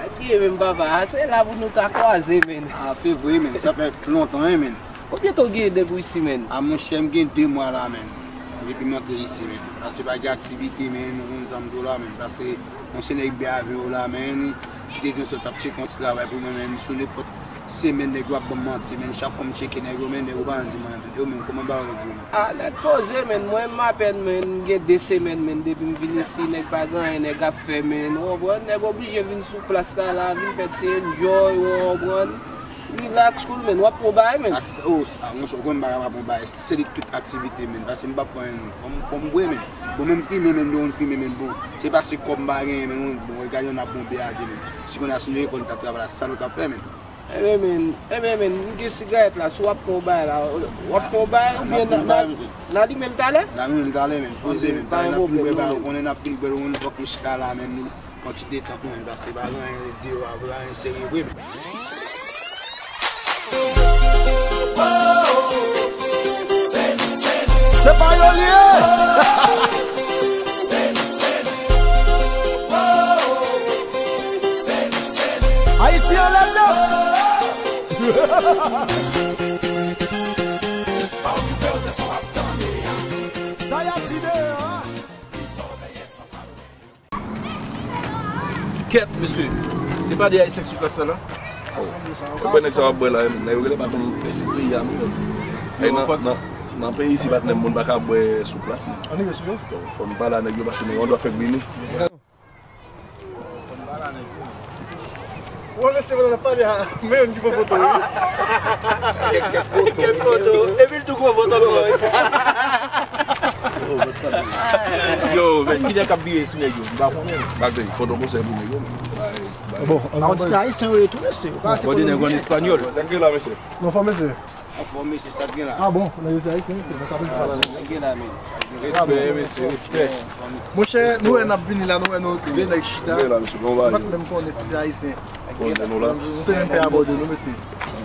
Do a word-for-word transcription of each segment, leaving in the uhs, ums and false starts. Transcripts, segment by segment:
Adieu, men papa, se la pou nou ta kwaze, men. Ah, se vre, men. Sa fè lontan, hein, men. Konbyen tan w gen depi w isi, men? Ah, monchè, m gen de mwa la, men. Depi m antre isi, men. Paske pa gen aktivite, men, nou konn sa m di w la, men. Paske yon seri nèg byen avè w la, men, ki te di yon sèl t ap tcheke yon ti travay pou mwen, men, sou nenpòt semèn, nèg yo ap ban m manti, men, chak fwa m tcheke nèg yo, men, nèg yo pa janm di m anyen, men, yo menm, kòman bagay yo ye pou yo, men? Ah, nèg poze, men, mwen, m apèn, men, m gen de semèn, men, depi m vin isi, nèg pa gen anyen, nèg ap fè, men, ou konprann, nèg oblije vin sou plas la, la, vin fè ti enjoy, ou konprann. Relax, cool, men. W ap pran bagay, men. Ah, oh, ah, monchè, ou konn bagay, m ap pran bagay. Se li tout aktivite, men. Paske m p ap pran anyen, non. Fò m, fò m bwè, men. Bon, men m fimen, men, m te konn fimen, men, bon. Se paske kòb m pa genyen, men, bon, bon, gade yon ap bon B A D, men. Si kounye a, si nou rekòt, n t ap travay la, sa nou t ap fè, men. Ebyen, men, ebyen, men, m gen sigarèt la, si w ap pran bagay la, w ap pran bagay, oubyen nan, nan, nan limen l talè? Nan limen l talè, men. Poze, men. Talè n ap fin bwè bagay, ou konnen n ap fin bwè, ou konn fòk nou chita la, men, nou. Pran ti detant nou menm, paske pa gen anyen deyò a vre, anyen serye vre, men. Se pa yo l ye! Ayiti anlè nèt! Sa y ap di deyò a? Kèt, mesye. Se pa de Ayisyen k sou plas la, la? Ou wè nèg sa w ap bwè la, nèg yo genlè pa konn prensip peyi a, non. Nan, nan, nan peyi isi, patnè m, moun pa ka bwè sou plas, non. Bon, fò n pale a nèg yo, paske nèg yo dwa fèk vini. Fò n pale a nèg yo, non. Ou wè mesye pandan n ap pale a, men youn ki pran foto, wi. Kèk, kèk foto. Kèk foto. Epi l tou pran foto ankò, wi. Yo, men. Ki nèg k ap vire sou nèg yo? M pa konnen. Bagay, foto konsèy pou nèg yo, men. Bay, bay. Bon, pa konn si se Ayisyen yo ye tou, mesye. Ou pa se kolonbyen. Bon, nèg yo an espanyòl. Sa k gen la, mesye? Non, fò mesye. Anfòm, mesye, sa k gen la? Ah bon, nèg yo se Ayisyen, mesye. Sa k gen la, men. Respè, mesye, respè. Monchè, nou wè n ap vini la, nou wè nou de nèg chita. Nou pa t menm konnen si se Ayisyen. Nou te menm pè abòde nou, mesye.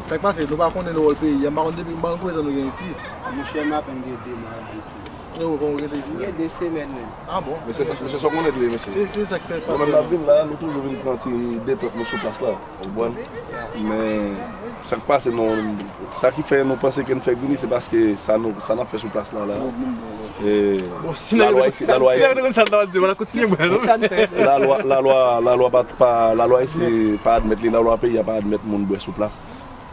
Sa k pase, nou pa konnen nou wòl peyi a, m pa konn depi, m pa konn konbyen tan nou gen isi. Monchè, m apèn gen de mwa la isi. Frero, kòman w rete isi? M gen de semèn menm. Ah bon? Mesye, sa, mesye, sa w konnen li ye, mesye. Se, se sa k fè pase. Nou menm n ap vin la, nou toujou vin pran ti detant nou sou plas la. Ou konprann? Men sa k pase, nou, sa ki fè nou panse ke n fèk vini, se paske sa nou, sa n ap fè sou plas la, la. E, lalwa isi, lalwa isi, lalwa, lalwa, lalwa pa, pa, lalwa isi pa admèt li, lalwa peyi a pa admèt moun bwè sou plas.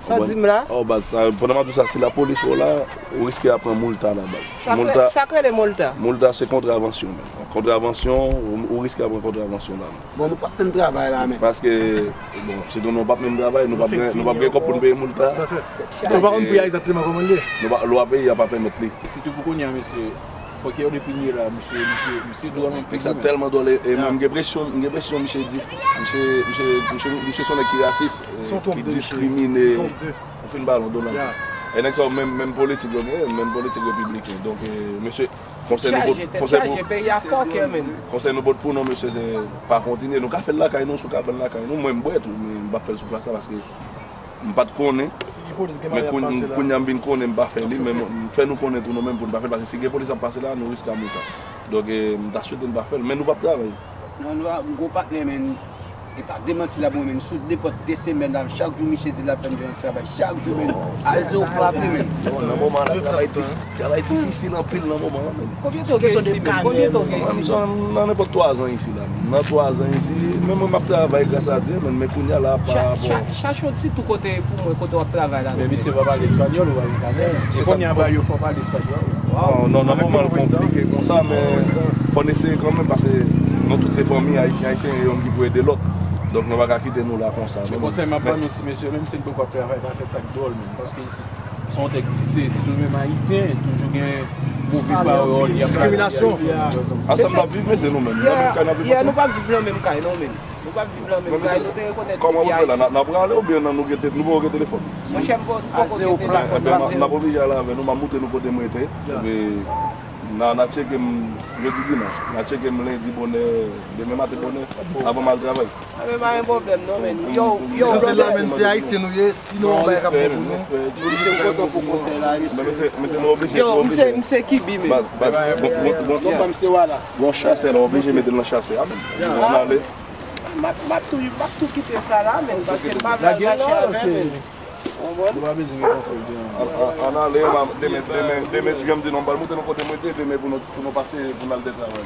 Sa w di m la? Oh, baz, sa, pandan m ap di w sa, si lapolis wè w la, ou riske ap pran moulta la, baz. Sa k rele moulta? Moulta se kontravansyon, men. Kontravansyon, ou, ou riske ap pran kontravansyon la, men. Bon, nou p ap menm travay la, men. Paske, bon, sitou nou p ap menm travay, nou p ap gen, nou p ap gen kòb pou n peye moulta. Nou pa konn pri a egzakteman kòman l ye. Nou pa, lwa peyi a pa pèmèt li. Sitou pou kounye a, mesye, fòk yo depi n ye la, misye, misye, misye dwòl anpil. Nèg sa tèlman dwòl, e, e mwen, m gen enpresyon, m gen enpresyon misye dis-, misye, misye, misye, misye se yon nèg ki rasis, e, ki diskrimine. Ou fin pale, Donald. E nèg sa yo menm, menm politik yo gen, menm politik repibliken. Donk, e, mesye, konsèy nou pot, konsèy pou, konsèy nou pot pou nou, mesye, se pa kontinye. Nou ka fè l lakay nou, sou kabann lakay nou. Mwen, m bwè tou, men m p ap fè l sou plas la paske m pa t konnen. Men kounye a m vin konnen, m pa fè li, men m fè nou konnen tou nou menm pou n pa fè l, paske si gen polis ap pase la, nou riske a moulta. Donk, e, m ta swete n pa fè l, men nou p ap travay. Non, nou ap, m gon patnè, men, e pa demanti la pou mwen, men, sou nenpòt de semèn la, chak jou misye di l ap fè m yon travay, chak jou, men, a zewo plat, men. Nan moman la, travay dif-, travay difisil anpil nan moman an, men. Konbyen tan w gen isi, men? Konbyen tan w gen isi? Nan nenpòt twa zan isi la. Nan twa zan isi, men mwen m ap travay gras a Dye, men, men kounye a la pa bon. Chache yon ti tou kote pou mwen, kote w ap travay la. Men misye pa pale espanyòl, ou pa gen kanè. Se kounye a ba yo fò pale espanyòl. Non, non, nan moman l konplike konsa, men fò n eseye kanmenm, paske nou tout se fanmi, ayisyen, ayisyen, e yonn ki pou ede lòt. Donk nou pa ka kite nou la konsa. Men konsèy m ap ban nou ti mesye, menm si n poko ap travay, pa fè sa k dwòl, men, paske isi, se yon tè glise, sitou menm ayisyen, toujou gen move pawòl, y ap pale anti-ayisyen. Ansanm n ap viv, men se nou menm. Nan menm kay n ap viv ansanm. Nou p ap viv nan menm kay, non, men. Nou p ap viv nan menm kay, nou te rekonèt depi Ayiti. Kòman pou n fè la? N ap, n ap prale oubyen nan nou gen te-, nou poko gen telefòn? Monchè, m poko gen telefòn. Ebyen, n ap, n ap oblije ale avè nou, m ap montre nou kote m rete. Epi, N a, n a tcheke m jodi dimanch. N a tcheke m lendi bonè, demen maten bonè, avan m al travay. A, men pa gen pwoblèm non, men. Yo, yo, Esansyèl la, men, se ayisyen nou ye, si nou an bagay k ap bon pou nou. Misye, m kontan pou konsèy la, Men mesye. Mesye, mesye, nou oblije, Yo, nou misye, oblije. Misye Kibi, men. Baz, baz, bon, bon, bon, Non, pa misye Wallace. Bon, chasè, nou oblije mete l nan chasè a, men. Bon, n ale. M ap, m ap tou, m ap tou kite sa la, men, paske m pa vle al mache avè l, men. Konprann? An, an, an ale, m a, demen, demen, demen, si Jan m di non, m pral monte nan kote mwen te, demen pou nou, pou nou pase, pou n al dèt la, wè.